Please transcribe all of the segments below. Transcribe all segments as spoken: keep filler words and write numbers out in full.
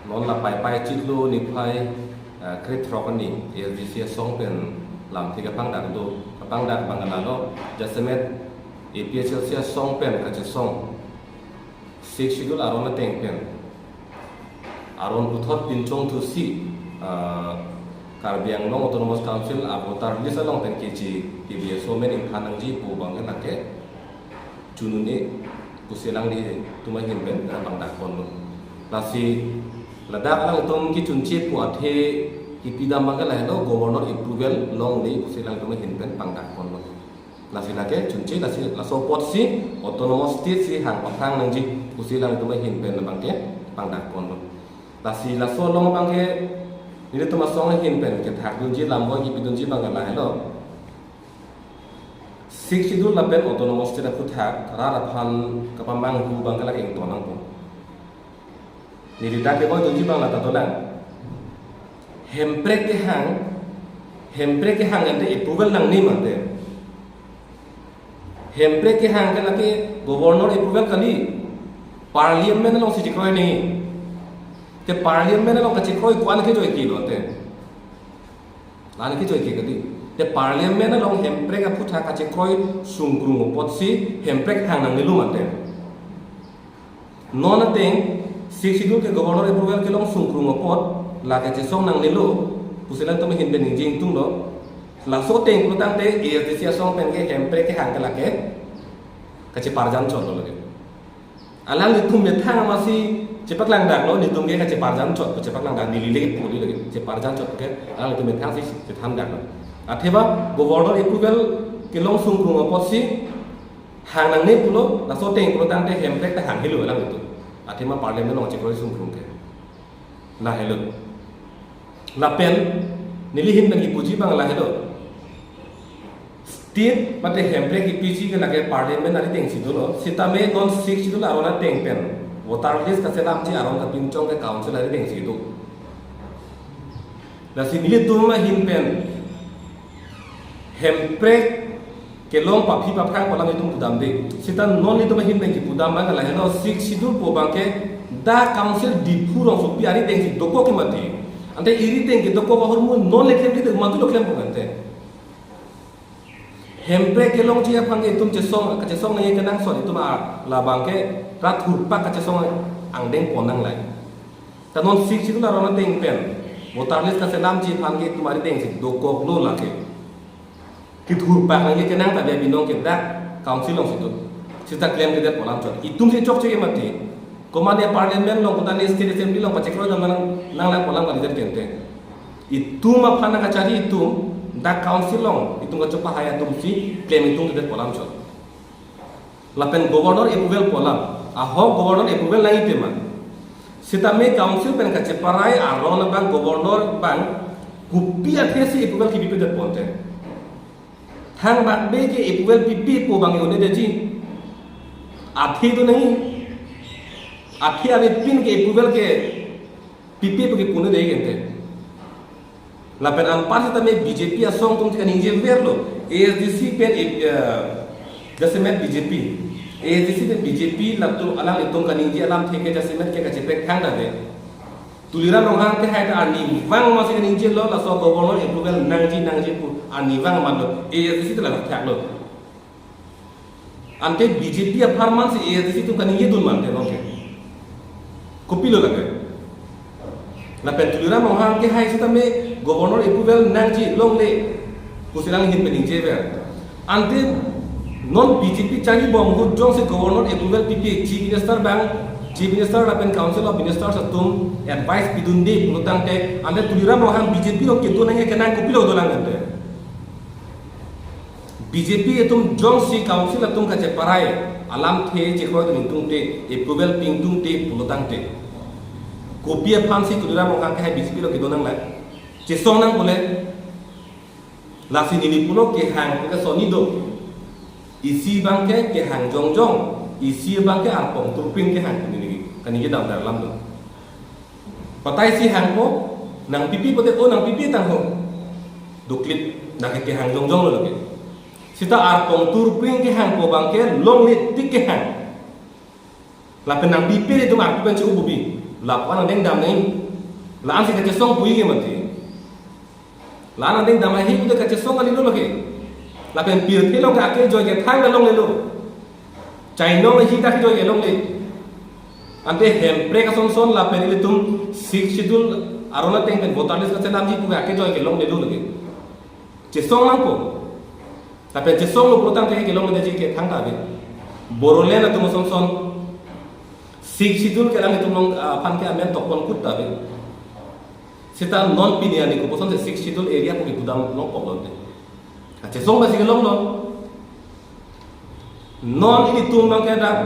Non la Paipai chiklo niphai, ah, krethrok arni A S D C asong pen lamthe kapangdak do, kapangdak abang ke lalo, jasemet A P H L C asong pen kachesong Sixth Schedule aron ateng pen aron puthot pinchong thusi, ah, Karbi Anglong Autonomous Council a voter list along pen kechi T B S O men ingthan nangji pu abang ke lake chunune pusi alanglitum ahin pen kapangdak ponlo. Lasi ladak alanglitum kechunche pu athe kipidam abang ke lahelo governor approval longle pusi alanglitum ahin pen pangdak ponlo. Lasi lake chunche, lasi laso apotsi autonomous state si hang paphrang nangji pusi alanglitum ahin pen abang ke pangdak ponlo. Lasi laso along abang ke nelitum asong ahin pen kethakdunji, lamvoi kipidunji abang ke lahelo, Sixth Schedule lapen autonomous state aphuthak rat aphan kapamanghu abang ke lake ingtonang po. Neli dak kevoidunji abang lata dolang. Hemprek kehang, Hemprek kehang ante approval nangne mate. Hemprek kehang ke lake governor approval kali, parliament alongsi chekroi nangji. Te parliament along kachekroi ko-an kejoike lo te. La-an kejoike kali. Te parliament along Hemprek aphuthak kachekroi sungkrung apotsi Hemprek hang nangnelo mate. Non ateng Sixth Schedule ke governor approval kelong sungkrung apot lake chesong nangnelo pusi alanglitum ahin pen ningje ingtunglo. Laso ateng pulotangte A S D C asong pen ke Hemprek kehang ke lake kacheparjan chotlo lake. Alanglitum methang amatsi chepaklangdaklo, nelitum ke kacheparjan chot, chepaklangdak, neli le pu neli le cheparjan chot ke alanglitum methang si chethandaklo. Athema governor approval kelong sungkrung apotsi hang nangne pulo, laso ateng pulotangte Hemprek ta hang helo alanglitum. Athema parliament along chekroi sungkrung ke. Lahelo. Lapen neli ahin pen kipuji abang lahelo. State mate Hemprek kepiji ke lake parliament aridengsi dolo. Sitame non Sixth Schedule aron ateng pen voter list kaselamji aron kapinchong ke council aridengsi do. Lasi nelitum ahin pen Hemprek kelong paphi paphrang pu alanglitum pudamde. Seta non nelitum ahin pen kipudam abang ke lahelo, Sixth Schedule pu abang ke dak council Diphu rongsopi aridengsi dokok ke mati. Ante arideng kedokok ahormu non le klemkledet matu lo klem pu ante. Hemprek kelongji aphan ke itum chesong, kachesong nangji kenangsot, itum a labang ke rat thurpak kachesong angdeng pon nanglai. Ta non Sixth Schedule aron ateng pen voter list kaselamji aphan ke itum aridengsi dokoklo lake. Kethurpak nangji kenang ta biya binong ke dak council alongsi do. Seta klemkledet pu alam chot. Itumsi chokche ke mati. Komatne parliament along, komatne state assembly along pachekroi dam nang, nanglang pu alam kalidet kente. Itum aphan nangkachari itum, dak council along itum kachopahai atumsi klem ingtungledet pu alam chot. Lapen governor approval pu alam. Ahok governor approval nangji tema. Sitame council pen kacheparai aron abang governor abang kopi athesi approval kipipedet ponte. Thangbak Bey ke approval pipe pu abang ke un-edetji. Athe do nangji. Athe avepin ke approval ke pipe pu ke pu un-edet kente. Lapen anpar sitame B J P asong atum kaningjeverlo. A S D C pen, eh, jasemet B J P. A S D C pen B J P latum alanglitum kaningje alamthe ke jasemet ke kachepek thangta ave. Tuliram Ronghang kehai ta arnivang masi kaningjelo, laso governor approval nangji nangji pu arnivang manlo, A S D C ta ladak thaklo. Ante B J P apharman si A S D C atum kaningjedun mante longke. Kopilo lake. Lapen Tuliram Ronghang kehai sitame governor approval nangji longle pusi alang ahin pen ningjever. Ante non B J P charlibom ahut jongsi governor approval pipe, chief minister abang, chief minister lapen council of ministers atum advice pidunde pulotangte, ante Tuliram Ronghang B J P along kedo nangji kenang kopilo dolang ante. B J P atum jongsi council atum kacheparai alamthe chekroidun ingtungte, approval pi ingtungte pulotangte, kopi aphansi Tuliram Ronghang kehai B J P along kedo nanglai? Chesong nang pule. Lasi neli pulo kehang ke sonni do. Isi abang ke kehang jongjong, isi abang ke arpong turpring kehang pu neli kaningje damdar alam do. Patai si hangpo, nangpipe pote, o nangpipe tangho. Doklit, nangke kehang jongjong lo lake. Seta arpong turpring kehangpo abang ke longle tik kehang. Lapen nangpipe itum arpu pen che-o bubi. Lapu-an adeng dam nangji. La-an si kachesong puji ke mati. La-an adeng dam ahi pute kachesong kalilo lake. Lapen pirthe along ke akejoi kethang kalonglelo. Chainong le hita kejoi kelongle. Ante Hemprek asonson lapen ilitum Sixth Schedule aron ateng pen voter list kachelamji pu akejoi kelonglelo lake. Chesong nangpo. Lapen chesonglo pulotangte kelongleji kethang ta ave. Bodoland atum asonson Sixth Schedule ke alanglitum along, ah, aphan ke amen tokpon kut ta ave. Seta non pini arni kopuson si Sixth Schedule area pu kepudam longpo pulote. Kachesong basi kelonglo. Non ilitum abangke dak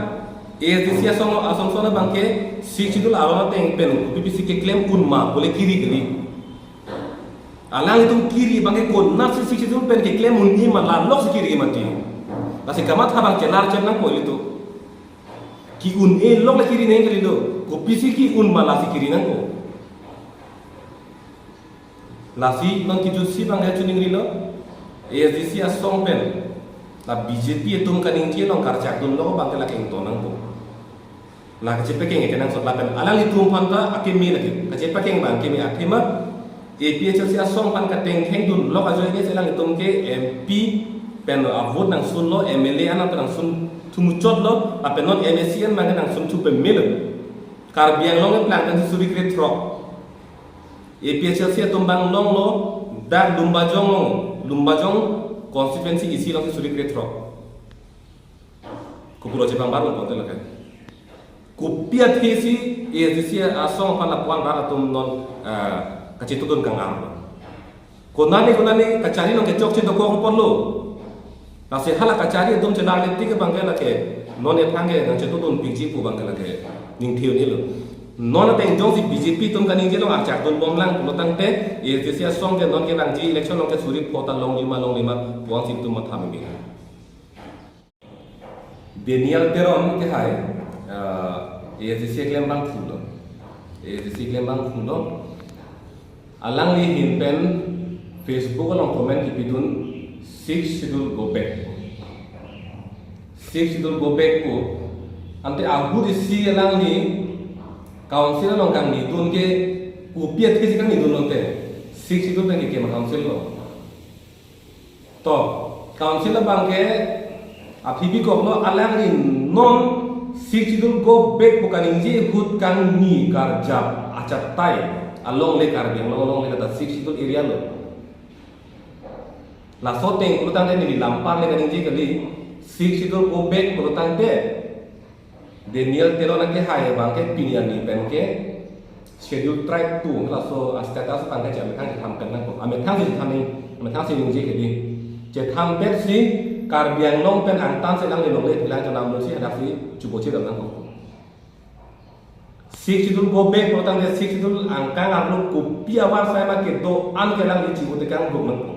A S D C asong asonson abangke Sixth Schedule aron ateng pen kopi pisi keklem un ma pule kiri kali. Alanglitum kiri abangke konatsi Sixth Schedule pen keklem un-e ma, la lok si kiri mati. Lasi kamatha abang chelar chet nangpo ilitum. Ke-un-e lok le kiri nangji kalilo. Kopisi ke-un ma lasi kiri nangpo. Lasi non kejutsi abang ya chuning rilo. A S D C asong pen la B J P atum kaningje along karchak dunlo abangke lake ington nangpo. La kachepakeng kenangsot lapen alanglitum aphan ta akeme lake. Kachepakeng abang keme athema A P H L C asong aphan katengkheng dunlok ajoine si alanglitum ke M P pen avote nangsunlo, M L A an pen nangsun thu muchotlo, lapen non M A C an abang nangsun thu pemelo. Karbi Anglong keplang pen suri krethrok. A P H L C atum abang longlo dak Lumbajong long, Lumbajong constituency isi along suri krethrok. Kopulo chepangbar lo konte lake. Kopi athe si A S D C asong aphan lapu-an rat atum non, ah, kachetongdun kangarlo. Konane konane kachari along kechokche dokok ponlo. Lasi hala kachari atum chelarle tik abangke lake non ephan ke nangchetongdun piji pu abangke lake ningthe un-elo. Non ateng jongsi B J P atum kaningje along archak dunbomlang pulotangte A S D C asong ke non kevangji election along ke suri pho ta longji ma longle ma pu-an si itum matha meme. Daniel Teron ke hai, ah, A S D C keklem abang thulo. A S D C keklem abang thulo. Alangli ahin pen Facebook along comment kepidun, "Sixth Schedule go back." Sixth Schedule go back pu. Ante ahut isi alangli council along kangnidun ke kopi athe si kangnidun lote. Sixth Schedule pen keklem council along. To, council abangke aphi bikoklo, alangli non Sixth Schedule go back pu kaningje ahut kangni karjap achatai alongle, Karbi Anglong alongle, lata Sixth Schedule area lo. Laso ateng pulotangte neli lampar le kaningje kali, Sixth Schedule go back pulotangte Daniel Teron akehai abangke pini arni pen ke Scheduled Tribe two, laso a-status abangke amethang chetham pen nangkok. Amethang si chetham nang, amethang si ningje kedi. Chetham pen si Karbi Anglong pen angtan si alangli longle pulang chonam lo si hadak si chuboche dam nangkok. Sixth Schedule go back pulotangte Sixth Schedule angkang arlo kopi avarsai ma kedo-an ke alangli chibutekang duk nangkok.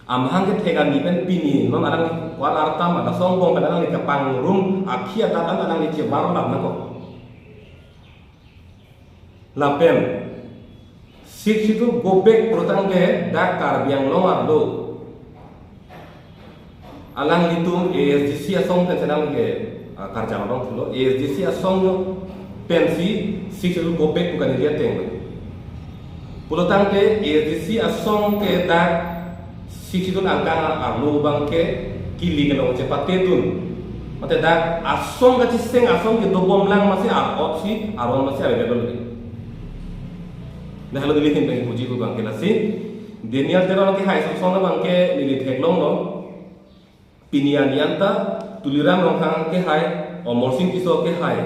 Amahang kethek arni pen pini non alangli ko-an arta ma, laso angbong pen alangli kepangrum akhi adat an alangli chebar lap nangkok. Lapen Sixth Schedule go back pulotangte dak Karbi Anglong arlo alanglitum A S D C asong pen si alangli ke, ah, karjang abang thulo, A S D C asong pensi Sixth Schedule go back pu kaningje ateng lo. Pulotangte A S D C asong ke dak Sixth Schedule angkang arlo abangke kili kelong chepatedun. Mate dak asong kacheseng asong kedobomlang masi ar-ot si aron masi available ke. Dah lo neli ahin pen puji pu abangke lasi Daniel Teron akehai asonson abangke neli theklonglo. Pini arni anta Tuliram Ronghang akehai, Amarsing Tisso akehai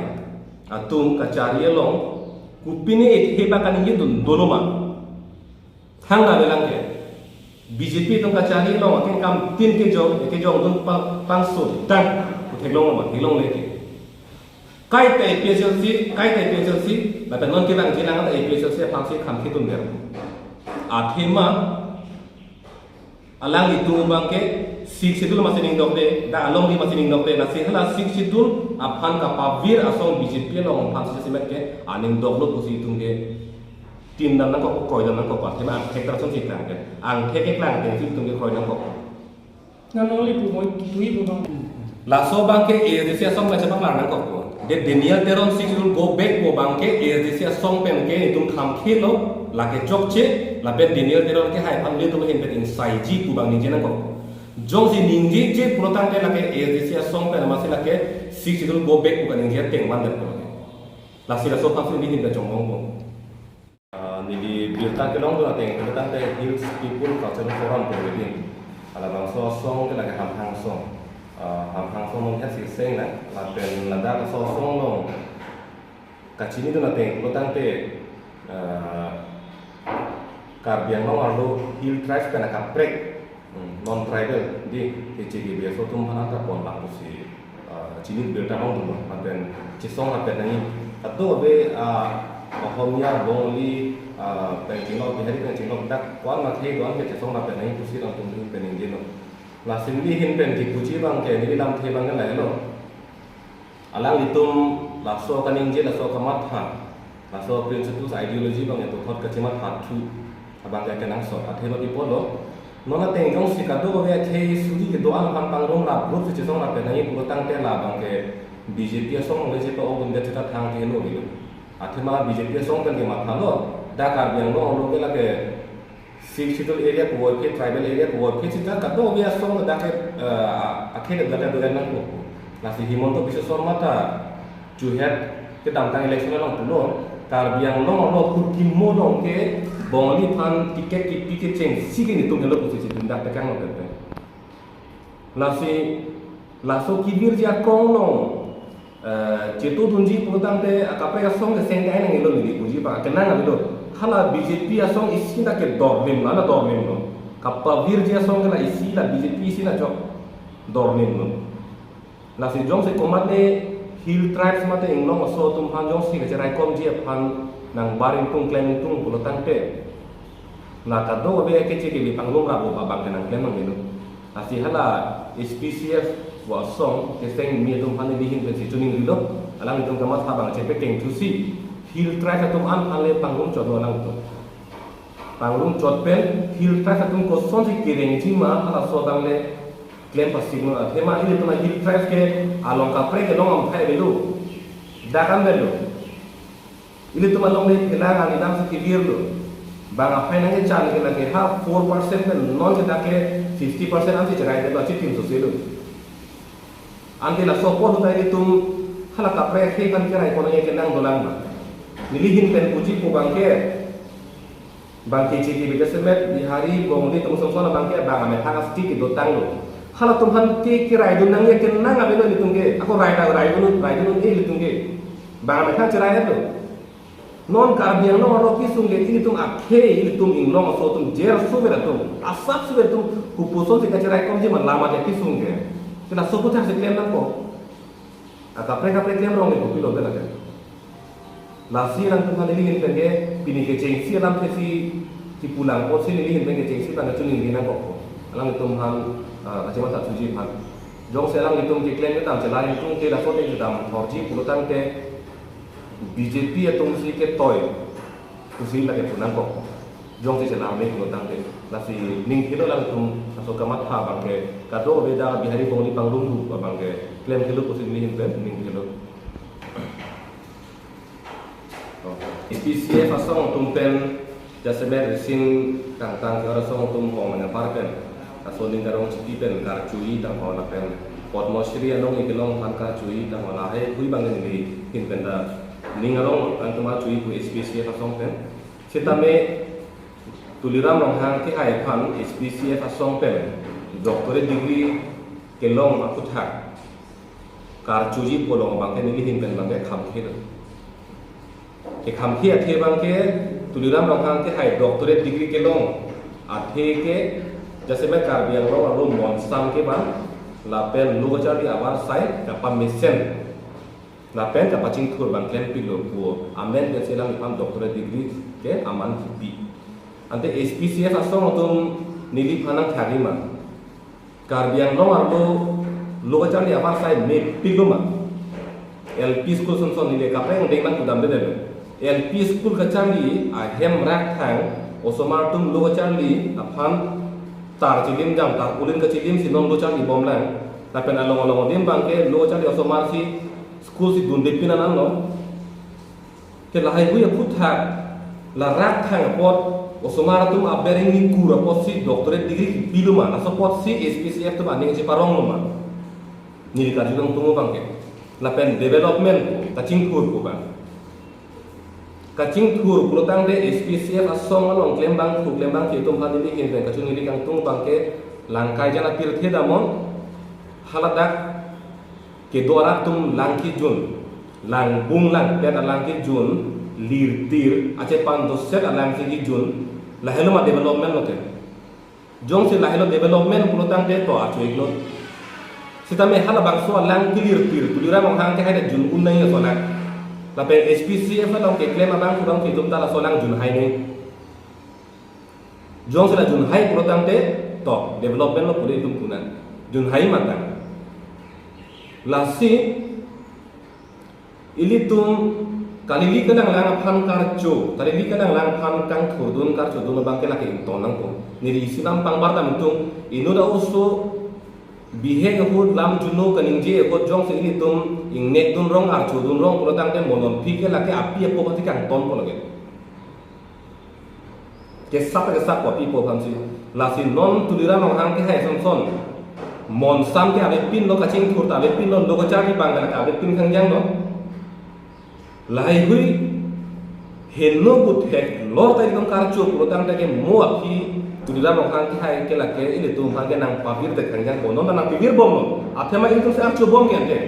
atum kachari along kopine etheba kaningje dun dolo ma. Thangta avelang ke. B J P atum kachari along akengkam tin kejong, kejongdun pa, pangso dang, theklong ma, theklongle ke. Kaita A P H L C, kaita A P H L C, lapen non kevangjilang anta A P H L C aphansi kham khitun der. Athema alanglitum abangke Sixth Schedule masi ningdokde, dak alongri masi ningdokde, lasi hala Sixth Schedule aphan kapavir asong B J P along aphan si simet ke aning doklo pusi itum ke tin dam nangkok, kroi dam nangkok, athema angthek ta asonsi klang ke. Angthek keklang ateng si itum ke kroi nangkok. Nang nangli pu moi tui pu bang. Laso abangke A S D C asong kachepaklang nangkok. Daniel Teron Sixth Schedule go back pu abang ke A S D C asong pen ke netum thamkelo, lake chokche, lapen Daniel Teron kehai aphan netum ahin pen ingsaiji pu abang ningje nangkok. Jongsi ningjeje pulo tangte lake A S D C asong pen amatsi lake Sixth Schedule go back pu kaningje ateng mandet pulo ke. Lasi laso aphansi neli ahin pen chongbong bong. Ah, neli birta kelongdun ateng, birta tangte Hills People Cultural Forum pu neli. Halabangso asong ke lake Hamphang asong. Ah, Hamphang asong non het si seng na, lapen ladak laso asong along kachinidun ateng, pulo tangte, ah, Karbi Anglong arlo Hill Tribes pen akaprek, hmm, non-tribal, di, K C K B aso atum aphan anta pon bang pusi, ah, chini birta longdun, lapen chesong rapet nangji. Kadokave, ah, Ohomia, Bongali, ah, pen chinglok, Bihari pen chinglok, dak ko-an akhei do-an ke chesong rapet nangji pusi nangtum ahin pen ningjelo. Lasi neli ahin pen kipuji abang ke, neli lamthe abang ke lahelo. Alanglitum laso kaningje, laso kamatha, laso principles, ideology abang ya puthot kachimathathu abang ke kenangsot. Athema pi apotlo, non ateng jongsi kadokave akhei suri kedo-an aphan pangrum rap rup si chesong rapet nangji pulo tangte labang ke B J P asong along le chepa-okdundet seta thang kehelo avelo. Athema B J P asong pen kemathalo, dak Karbi Anglong along ke lake Sixth Schedule area puvoiphit, tribal area puvoiphit seta kadokave asong dak ke, eh, akhei dak ke doyan nangkok. Lasi Himanta Biswa Sarma ta chuhet kedamtang election along pulo, Karbi Anglong along Purkimo along ke Bongali aphan ticket kipi kechengsi ke netum helo pusi si dundak tekang lo tete. Lasi laso kevirji akong along, eh, chetudunji pulo tangte akaprek asong ke seng ke-ai nangjilo neli puji abang, kenang avelo. Hala B J P asong isi na ke dorlim, la na dorlimlo. Kapavirji asong ke la isi, la B J P isi na chok dorlimlo. Lasi jongsi komatne Hill Tribes mate inglong aso atum aphan jongsi kacheraikomji aphan nangbar ingtung klem ingtung pulo tangte, la kadokave K C K B pangrum rap abang ke nangklem nangjilo. Lasi hala S P C F pu asong keseng mi atum aphan neli ahin pensi chiningrilo, alanglitum kamatha abang chepekengthusi Hill Tribes atum an aphan le pangrum chotlo alanglitum. Pangrum chot pen Hill Tribes atum kosonsi kerengji ma halaso abang le klem pasik non. Athema ilitum a-Hill Tribes ke along kaprek kelong amthai avelo. Dak an avelo. Ilitum along le phelang ani damsi kevirlo. Bang aphai nangkechan ke lake ha four percent pen non ke dak ke fifty percent ansi cherai det lo, achitim soselo. Anke laso apor ahut ta ilitum hala kaprek akhei aphan keraikon nangji kenang dolang ma. Neli ahin pen puji pu abang ke, bang ke K C K B jasemet Bihari, Bongali atum ason ason abang ke bang amethang asti kedotanglo. Halatum aphan ke keraidun nangji kenang avelo ilitum ke. Ako rai ta raidun, raidun un-e ilitum ke. Bang amethang cherai-etlo. Non Karbi Anglong arlo kesung ke ilitum akhei, ilitum inglong aso atum, jer suver atum, asap suver atum, kopusonsi kacheraikomji ma lam ate kesung ke. Ke laso aphuthak si klem nangkok. Akaprek kaprek klem rong ke kopilo ke lake. Lasi nangtum aphan neli ahin pen ke pini kechengsi alamthe si kipu lang apotsi neli ahin pen kechengsi abang kachiningri nangkok. Alanglitum aphan, ah, kachimathathuji aphan. Jongsi alanglitum keklem kedam chelang ingtung ke laso ateng kedam thorji pulo tangte B J P atum si ketoi pusi lake pu nangkok. Jongsi chelang me pulo tangte. Lasi ning kilo alanglitum laso kamatha abang ke kadokave dak Bihari Bongali pangrum pu abang ke klem kelo pusi neli ahin pen ning kilo. S P C F asong atum pen jasemet risim tangtang ke asong atum hong nangpar pen, laso aning karong chipi pen karjuji tangho lapen Padma Shri along kelong aphan karjuji tangho lahai hui abang neli ahin pen ta ning arong atum arjuji pu S P C F asong pen. Sitame Tuliram Ronghang kehai aphan S P C F asong pen doctorate degree kelong aphuthak karjuji pu along abang ke neli ahin pen abang ke khamkhe do. Kekhamkhe athe abang ke Tuliram Ronghang kehai doctorate degree kelong athe ke jasemet Karbi Anglong arlo monsam kevan lapen lo kacharli avarsai kapamesen lapen kapachingthur abang klempiklo pu amen pensi alangliphan doctorate degree ke aman kipi. Ante S P C F asong atum neliphan nangtharji ma, Karbi Anglong arlo lo kacharli avarsai mepiklo ma. L P school ason ason neli kaprek angdeng nangkedamde detlo. L P school kacharli ahem rakthang osomar atum lo kacharli aphan tar chilim jam, tarpaulin kachilimsi non lo charlibomlang. Lapen along along adim abang ke lo kacharli osomar si School si dunde pin an anlo. Ke lahai hui aphuthak, la rak thang apot, osomar atum abereng ni kur apotsi doctorate degree kipilo ma, laso apotsi S P C F atum aning cheparonglo ma. Neli karjulong tungo abangke. Lapen development kachingthur ko bang. Kachingthur pulotangte S P C F asong along klembangphu klembangpi atum aphan neli ahin pen kachiningri kangtung abangke, lang kaijan apirthe damnon, haladak kedo arat atum lang kejun, lang bung langpet alang kejun, lirtir, achepan doset alang si kejun, lahelo ma development lote. Jongsi lahelo development pulotangte to acho-iklo. Sitame halabangso alang kelirtir, Tuliram Ronghang kehai ta jun un nangji aso alang. Lapen S P C F along keklem abangphu abangpi atum ta laso alang junhai nangji. Jongsi la junhai pulotangte to development lo pule itum kunan. Junhai matang. Lasi ilitum kalili kalanglang aphan karcho, kalili kalanglang aphan kangthurdun karchodun abangke lake ington nangpo. Neli isi alam pangbar dam tung, inut a-oso bihek ahut lam juno kaningje ahut jongsi ilitum ingnekdun rong archodun rong pulotangte mo non aphi ke lake api apo pati kangtonpo lake. Kesap kesap kopi po aphansi. Lasi non Tuliram Ronghang kehai asonson. Monsam ke avepinlo, kachingthur ta avepinlo, lo kacharli abang ke avepin khangjanglo. Lahai hui heno putheklor ta ilitum karcho pulotangte ke mo aphi Tuliram Ronghang kehai ke lake ilitum aphan ke nangpavirdet khangjangpo, non ta nangpavirbomlo. Athema ilitum si archobom ke ante.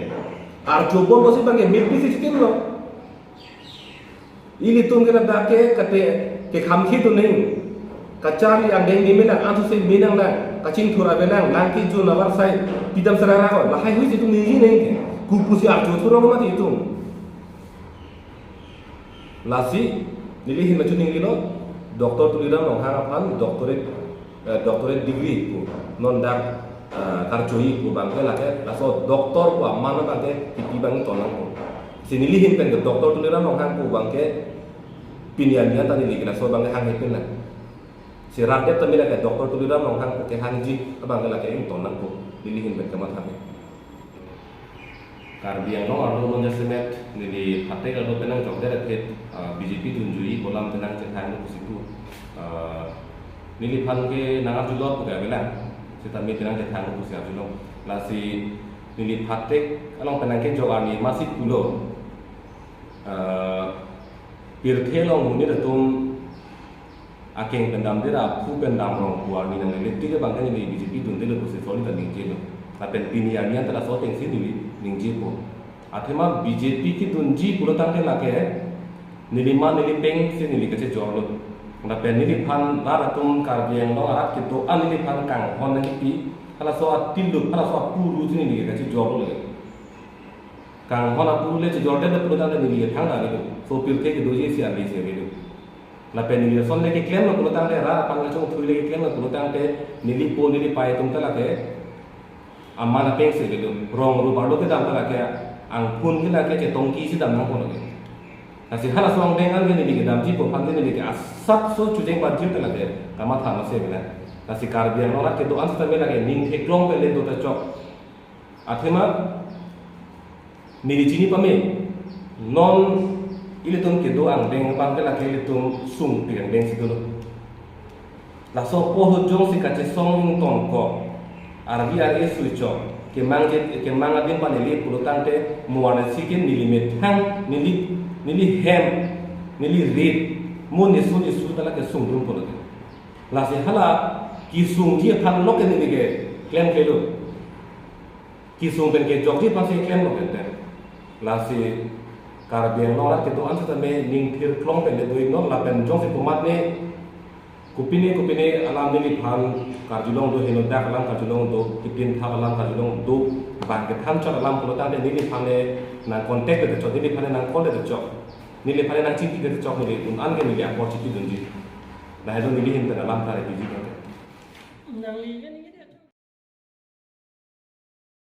Archobompo si abangke mepisi chitimlo. Ilitum ke ladak ke kate kekhamkhedun nangji. Kacharli angdeng di menang, ansu se menang lang, kachingthur avelang, lang kejun avarsai pidam sarara ko. Lahai hui si itum ningje nangji ke. Kopusi archo thurong mati itum. Lasi neli ahin pen choningrilo, Doctor Tuliram Ronghang aphan doctorate, eh, doctorate degree pu non dak, eh, karchoji pu abangke lake laso doctor pu aman abangke kipi abang ington nangpo. Si neli ahin pen ke Doctor Tuliram Ronghang pu abangke pini arni an ta neli ke laso abangke hanghe pin nang. Si rat det tame lake Doctor Tuliram Ronghang pu kehangji abangke lake ington nangpo, neli ahin pen kamatha ke. Karbi Anglong arlo non jasemet neli phatek arlo penang jokdet aphi, ah, B J P dunjuiji pu alam penang chethanglo pusi pu. Ah, neliphan ke nang-arjulot pu ke avelang. Sitame penang chethanglo pusi arjulong. Lasi neli phatek along penang kejok arni masi pulo. Ah, pirthe along monit atum akeng pen damdet, aphu pen damrong pu arni nangle tik abangke neli B J P dundetlo pusi soli ta ningjelo. Lapen pini arni an ta laso atengsi neli ningjepo. Athema B J P kedunji pulotangte lake neli ma neli peng si neli kachejorlo. Lapen neliphan rat atum Karbi Anglong arat kedo-an neliphan kanghon nangkipi, halaso atilu, halaso apuru si neli kachejorlo. Kanghon apuru le chejordetlo pulotangte neli ke thangta avedo. So pirthe kedoji si arni si avedo. Lapen neli ason le keklemlo pulotangte, rat aphan kachongthui le keklemlo pulotangte, neli po neli pai atum ta lake aman apeng si avedo. Rong ro barlo kedam ta lake angphun ke lake chetongki si dam nangpo lake. Lasi halaso angdeng an ke neli kedamji pu aphan ke neli ke asapso chojeng banjir ta lake kamatha masi avelang. Lasi Karbi Anglong arat kedo-an sitame lake ning theklong pen le do ta chok. Athema neli chini pame, non ilitum kedo angdeng abangke lake ilitum sungpik angdeng si dolo. Laso apor ahut jongsi kachesong ingtonkok, arvi ar-e sui chok, kemang je, kemang adim panele pulotangte mo arnisi ke neli methang, neli, neli hem, neli rit, mo neso neso ta lake sungdunpo lake. Lasi hala kesungji aphan lo ke neli ke klemklelo. Kesung pen kejokji aphansi klemlo pen te. Lasi Karbi Anglong arat kedo-an sitame ning thirklong pen le do-iknon, lapen jongsi komatne kopine kopine alam neliphan karjulong do, henodak alam karjulong do, kipinthap alam karjulong do, bang kethan chot alam pulotangte neliphan le nang contact det chot, neliphan le nang call det chot, neliphan le nang chingki det chot, neli un-an ke neli apor chingkidunji. Lahelo neli ahin pen alam ta repiji pen te. Nangli